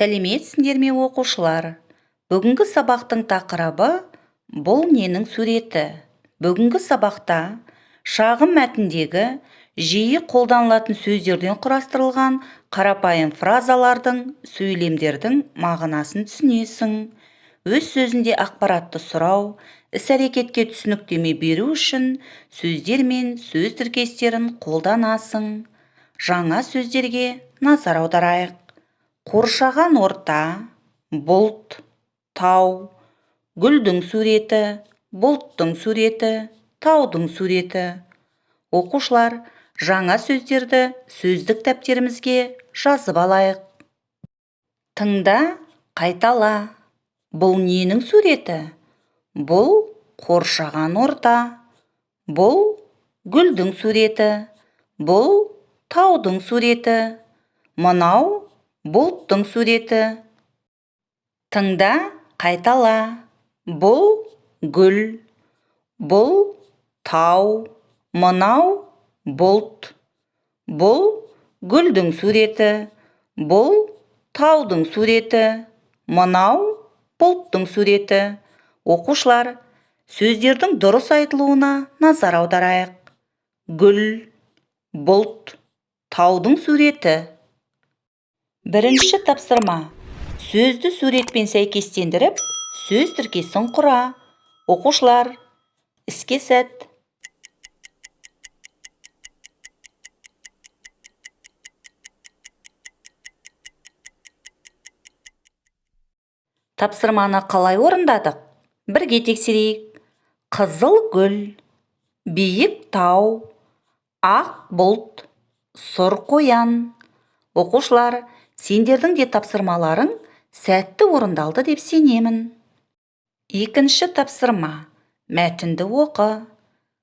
Сәлеметсіңдер ме, оқушылар! Бүгінгі сабақтың тақырыбы: «Бұл ненің суреті?» Бүгінгі сабақта шағын мәтіндегі жиі қолданылатын сөздерден құрастырылған қарапайым фразалардың, сөйлемдердің мағынасын түсінесің. Өз сөзінде ақпаратты сұрау, іс-әрекетке түсініктеме беру үшін сөздер мен сөз тіркестерін қолданасың. Жаңа сөздерге назар аударайық. Қоршаған орта, бұлт, тау, гүлдің суреті, бұлттың суреті, таудың суреті. Оқушылар, жаңа сөздерді сөздік дәптерімізге жазып алайық. Тыңда, қайтала. Бұл ненің суреті? Бұл қоршаған орта. Бұл гүлдің суреті. Бұл таудың суреті. Мынау бұлттың суреті. Тыңда, қайтала. Бұл гүл. Бұл тау. Мынау бұлт. Бұл гүлдің суреті. Бұл таудың суреті. Мынау бұлттың суреті. Оқушылар, сөздердің дұрыс айтылуына назар аударайық. Гүл, бұлт, таудың суреті. Бірінші тапсырма: сөзді суретпен сәйкестендіріп, сөз тіркесін құра. Оқушылар, іске сәт! Тапсырманы қалай орындадық? Бірге тексерейік. Қызыл гүл, биік тау, ақ бұлт, сұр қоян. Оқушылар, сендердің де тапсырмаларың сәтті орындалды деп сенемін. Екінші тапсырма: мәтінді оқы.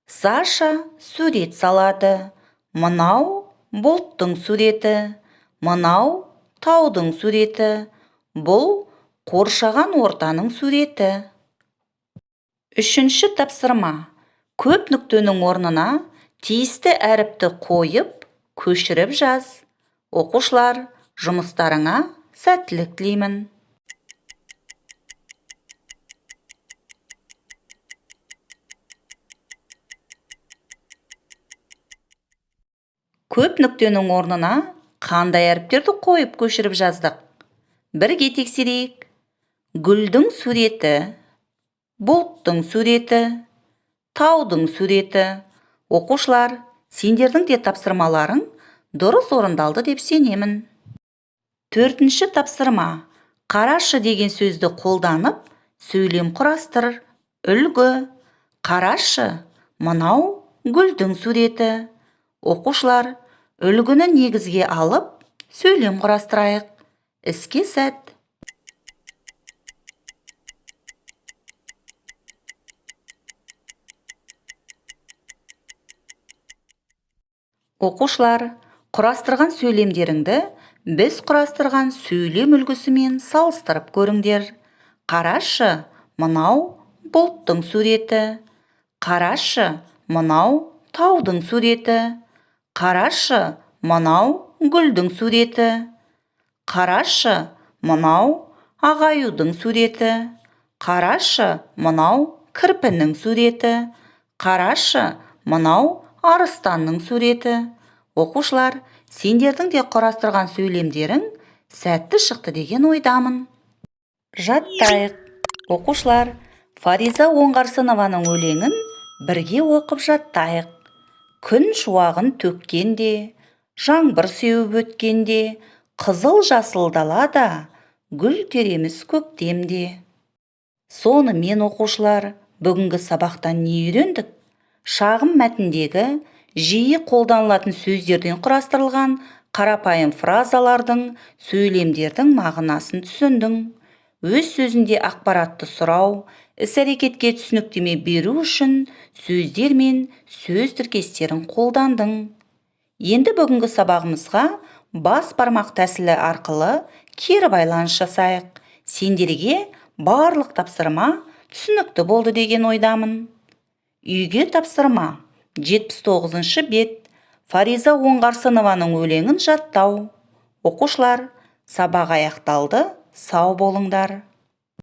Саша сурет салады. Мынау бұлттың суреті, мынау таудың суреті, бұл қоршаған ортаның суреті. Үшінші тапсырма: көп нүктенің орнына тиісті әріпті қойып, көшіріп жаз. Оқушылар, жұмыстарыңа сәттілік тілеймін! Көп нүктенің орнына қандай әріптерді қойып, көшіріп жаздық? Бірге тексерейік. Гүлдің суреті, бұлттың суреті, таудың суреті. Оқушылар, сендердің де тапсырмаларың дұрыс орындалды деп сенемін. Төртінші тапсырма: «Қарашы» деген сөзді қолданып, сөйлем құрастыр. Үлгі: Қарашы, мынау гүлдің суреті. Оқушылар, үлгіні негізге алып, сөйлем құрастырайық. Іске сәт! Оқушылар, құрастырған сөйлемдеріңді біз құрастырған сөйлем үлгісімен салыстырып көріңдер. Қарашы, мынау бұлттың суреті. Қарашы, мынау таудың суреті. Қарашы, мынау гүлдің суреті. Қарашы, мынау ақ аюдың суреті. Қарашы, мынау кірпінің суреті. Қарашы, мынау арыстанның суреті. Оқушылар, сендердің де құрастырған сөйлемдерің сәтті шықты деген ойдамын. Жаттайық. Оқушылар, Фариза Оңғарсынованың өлеңін бірге оқып жаттайық. Күн шуағын төккенде, жаңбыр сеуіп өткенде, қызыл жасыл далада гүл тереміз көктемде. Сонымен, оқушылар, бүгінгі сабақтан не үйрендік? Шағын мәтіндегі жиі қолданылатын сөздерден құрастырылған қарапайым фразалардың, сөйлемдердің мағынасын түсіндің. Өз сөзінде ақпаратты сұрау, іс-әрекетке түсініктеме беру үшін сөздер мен сөз тіркестерін қолдандың. Енді бүгінгі сабағымызға бас бармақ тәсілі арқылы кері байланыс жасайық. Сендерге барлық тапсырма түсінікті болды деген ойдамын. Үйге тапсырма: 79-бет, Фариза Оңғарсынованың өлеңін жаттау. Оқушылар, Сабақ аяқталды, сау болыңдар.